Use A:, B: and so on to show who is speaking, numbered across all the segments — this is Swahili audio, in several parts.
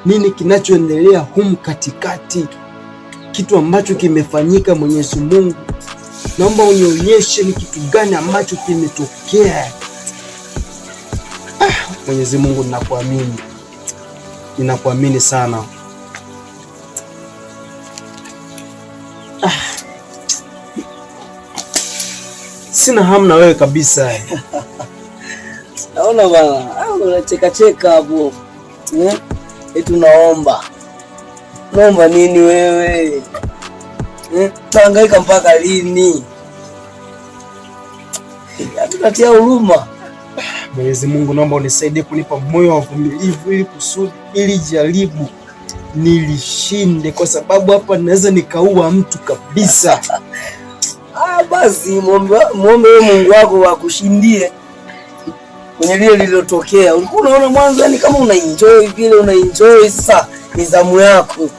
A: Nini kinachoendelea humu katikati? Kitu ambacho kimefanyika, Mwenyezi Mungu, naomba unionyeshe ni kitu gani ambacho kimetokea. Mwenyezi Mungu, ninakuamini, ninakuamini sana. Sina hamu na wewe kabisa.
B: Naona bana, unacheka cheka hapo. Eh? Eti unaomba. Unaomba nini wewe? Eh? Utahangaika mpaka lini? Hatunatia huruma.
A: Mwenyezi Mungu, naomba unisaidie kunipa moyo wa uvumilivu ili kusudi ili jaribu nilishinde, kwa sababu hapa naweza nikaua mtu kabisa.
B: Ah, basi muombe wewe Mungu wako akushindie kwenye lile lililotokea. Ulikuwa unaona mwanzo, yani kama una enjoy vile una enjoy, sasa ni zamu yako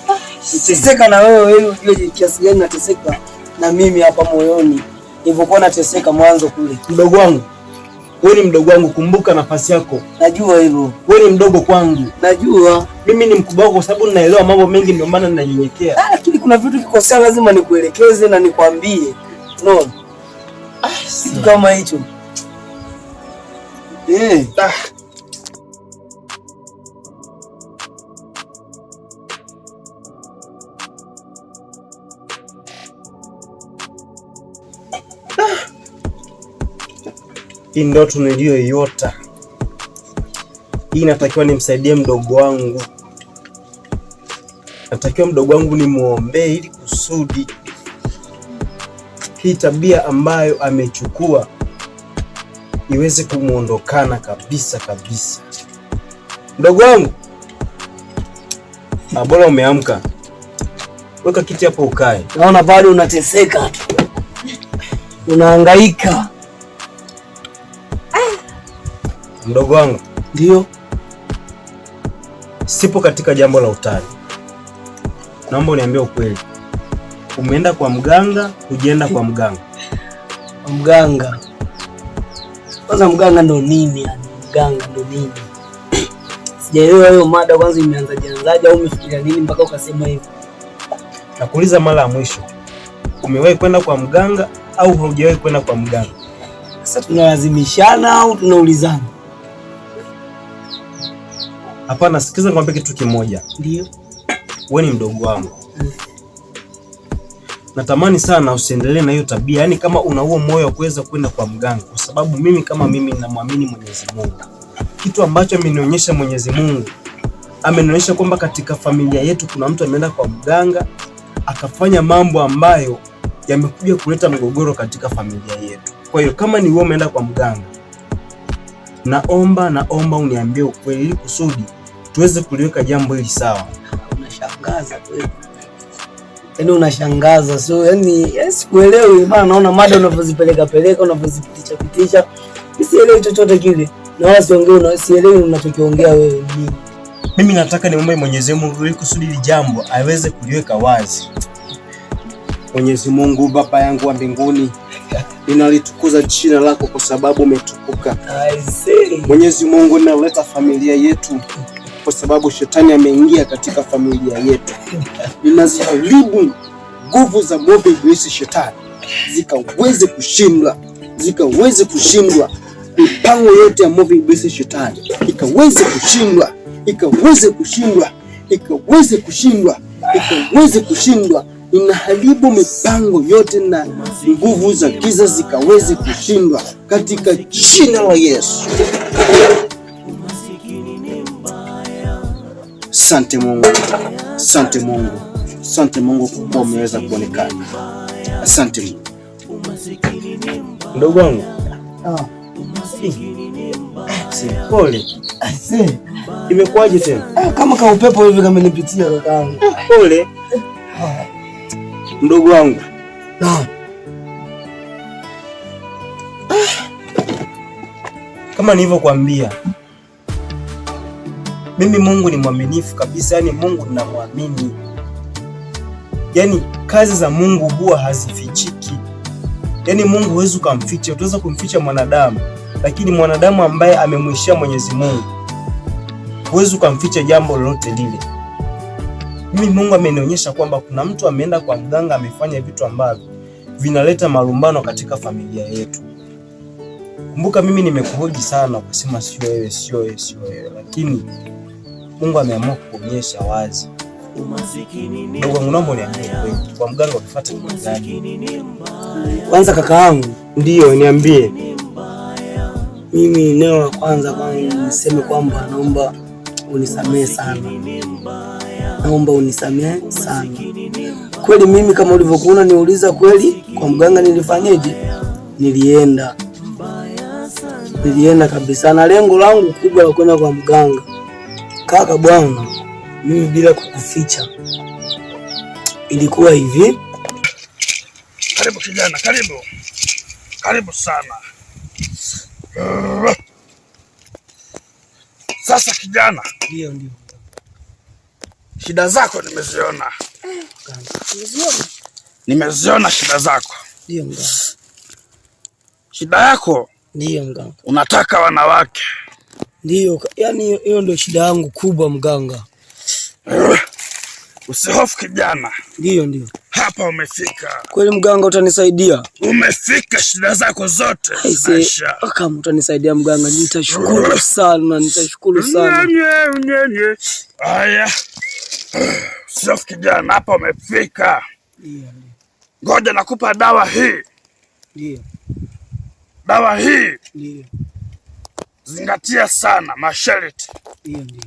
B: niteseka na wewe, ili ujue kiasi gani nateseka na mimi hapa moyoni nilivyokuwa nateseka mwanzo kule.
A: Mdogo wangu, wewe ni mdogo wangu, kumbuka nafasi yako.
B: Najua hivyo.
A: Wewe ni mdogo kwangu.
B: Najua.
A: Mimi ni mkubwa wako kwa sababu ninaelewa mambo mengi, ndio maana ninanyenyekea.
B: Lakini kuna vitu kikosea lazima nikuelekeze na nikwambie. No. Kitu kama hicho. Eh.
A: Hii ndoto niliyoiota hii, inatakiwa nimsaidie mdogo wangu, natakiwa mdogo wangu nimwombee ili kusudi hii tabia ambayo amechukua iweze kumuondokana kabisa kabisa. Mdogo wangu, bora umeamka, weka kiti hapo ukae.
B: Naona bado unateseka tu, unahangaika.
A: Mdogo wangu,
B: Ndio.
A: sipo katika jambo la utani. Naomba uniambie ukweli, umeenda kwa mganga? Hujaenda kwa mganga?
B: Mganga kwanza, mganga ndo nini yani? Mganga ndo nini? Sijaelewa hiyo mada kwanza, imeanza janzaje au umefikiria nini mpaka ukasema hivyo?
A: Nakuuliza mara ya mwisho, umewahi kwenda kwa mganga au haujawahi kwenda kwa mganga?
B: Sasa tunalazimishana au tunaulizana?
A: Hapana, sikiza nikwambie kitu kimoja.
B: Ndio.
A: Wewe ni mdogo wangu, natamani sana usiendelee na hiyo tabia, yaani kama una huo moyo wa kuweza kwenda kwa mganga, kwa sababu mimi kama mimi namwamini Mwenyezi Mungu. Kitu ambacho amenionyesha Mwenyezi Mungu, amenionyesha kwamba katika familia yetu kuna mtu ameenda kwa mganga akafanya mambo ambayo yamekuja kuleta mgogoro katika familia yetu. Kwa hiyo kama ni wewe umeenda kwa mganga, naomba uniambie ukweli ili kusudi tuweze kuliweka jambo hili sawa.
B: Unashangaza kweli. Yaani unashangaza. So yani sikuelewi, maana naona mada unavyozipeleka peleka, unavyozipitisha pitisha. Sielewi chochote kile. Na wala siongei, sielewi unachokiongea wewe nini.
A: Mimi nataka niombe Mwenyezi Mungu ili kusudi hili jambo aweze kuliweka wazi. Mwenyezi Mungu Baba yangu wa mbinguni, ninalitukuza jina lako kwa sababu umetukuka.
B: I see.
A: Mwenyezi Mungu, ninaleta familia yetu kwa sababu shetani ameingia katika familia yetu. Ninaziharibu nguvu za mwovu ibilisi shetani, zikaweze kushindwa, zikaweze kushindwa. Mipango yote ya mwovu ibilisi shetani ikaweze kushindwa, ikaweze kushindwa, ikaweze kushindwa, ikaweze kushindwa. Ninaharibu mipango yote na nguvu za giza zikaweze kushindwa katika jina la Yesu. Asante Mungu, asante Mungu, asante Mungu kwa kuwa umeweza kuonekana. Asante Mungu. Mdogo wangu, si pole. Imekuwaje tena?
B: Kama ka upepo hivi kamenipitia kakaangu.
A: Pole mdogo wangu. Kama nilivyokuambia, mimi Mungu ni mwaminifu kabisa, yani Mungu ninamwamini. Yaani kazi za Mungu huwa hazifichiki. Yaani Mungu huwezi ukamficha, utaweza kumficha mwanadamu, lakini mwanadamu ambaye amemwishia Mwenyezi Mungu Huwezi ukamficha jambo lolote lile. Mimi Mungu amenionyesha kwamba kuna mtu ameenda kwa mganga amefanya vitu ambavyo vinaleta malumbano katika familia yetu. Kumbuka mimi nimekuhoji sana ukasema sio wewe, sio wewe, sio wewe, lakini Mungu ameamua kuonyesha wazi. Ndugu wangu, naomba uniambie kweli, kwa mganga ulifuata kitu gani?
B: Kwanza kaka yangu,
A: Ndiyo, niambie.
B: Mimi neno la kwanza kwanza niseme kwamba naomba unisamehe sana, naomba unisamehe sana kweli. Mimi kama ulivyokuwa unaniuliza kweli, kwa mganga nilifanyeje? Nilienda, nilienda kabisa, na lengo langu kubwa la kwenda kwa mganga, kaka bwana, mimi bila kukuficha, ilikuwa hivi.
C: Karibu kijana, karibu, karibu sana. Sasa kijana,
B: Ndio, ndio
C: shida zako nimeziona, nimeziona shida zako.
B: ndio mganga,
C: Shida yako
B: ndio mganga,
C: unataka wanawake.
B: Ndio. Yani hiyo ndio shida yangu kubwa mganga.
C: Usihofu kijana,
B: Ndio, ndio
C: hapa umefika,
B: kweli mganga, utanisaidia?
C: Umefika. Shida zako zote
B: Aise,
C: zinaisha.
B: kama utanisaidia mganga, nitashukuru sana, nitashukuru sana.
C: Nye, nye, nye. Haya, usihofu kijana, hapa umefika.
B: Ndio,
C: Ngoja nakupa dawa hii,
B: ndio,
C: dawa hii
B: ndio,
C: zingatia sana masharti,
B: ndio, ndio,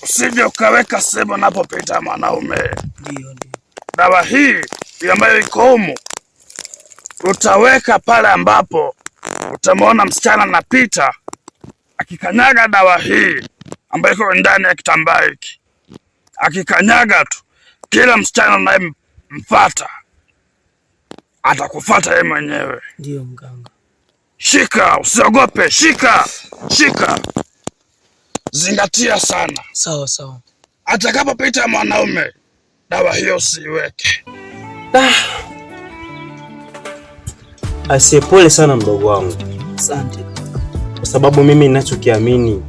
C: usije ukaweka sehemu unapopita mwanaume.
B: ndio, ndio,
C: Dawa hii ambayo iko humu utaweka pale ambapo utamwona msichana anapita akikanyaga dawa hii ambayo iko ndani ya kitambaa hiki, akikanyaga tu, kila msichana anayemfuata atakufuata yeye mwenyewe.
B: Ndio mganga.
C: Shika, usiogope, shika, shika, zingatia sana.
B: Sawa sawa.
C: Atakapopita mwanaume, dawa hiyo usiiweke.
A: Asie, pole sana mdogo wangu,
B: Asante.
A: kwa sababu mimi ninachokiamini,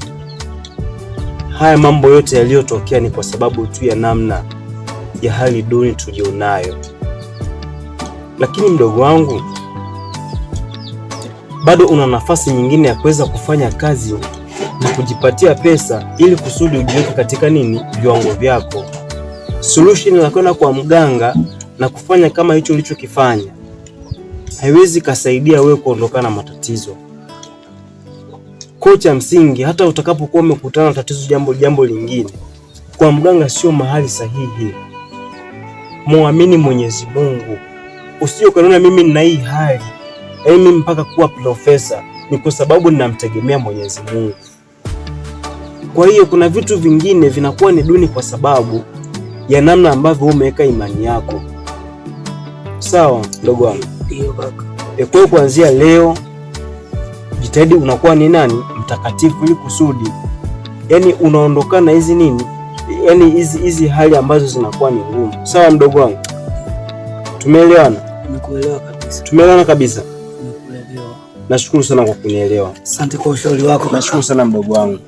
A: haya mambo yote yaliyotokea ni kwa sababu tu ya namna ya hali duni tulionayo. Lakini mdogo wangu, bado una nafasi nyingine ya kuweza kufanya kazi na kujipatia pesa ili kusudi ujiweke katika nini, viwango vyako. Solution la kwenda kwa mganga na kufanya kama hicho ulichokifanya haiwezi kasaidia wewe kuondokana na matatizo. Kocha msingi, hata utakapokuwa umekutana na tatizo jambo lingine, kwa mganga sio mahali sahihi. Muamini Mwenyezi Mungu, usije ukaniona mimi nina hii hali, yaani mimi mpaka kuwa profesa ni kwa sababu ninamtegemea Mwenyezi Mungu. Kwa hiyo kuna vitu vingine vinakuwa ni duni kwa sababu ya namna ambavyo umeweka imani yako. Sawa ndogo wangu?
B: Ndio kaka.
A: Kwa hiyo kuanzia leo jitahidi unakuwa ni nani mtakatifu, ili kusudi yani unaondokana hizi nini, yani hizi hali ambazo zinakuwa ni ngumu. Sawa mdogo wangu, tumeelewana?
B: Nimekuelewa kabisa.
A: Tumeelewana kabisa.
B: Nimekuelewa.
A: Nashukuru sana kwa kunielewa.
B: Asante kwa ushauri wako.
A: Nashukuru sana mdogo wangu.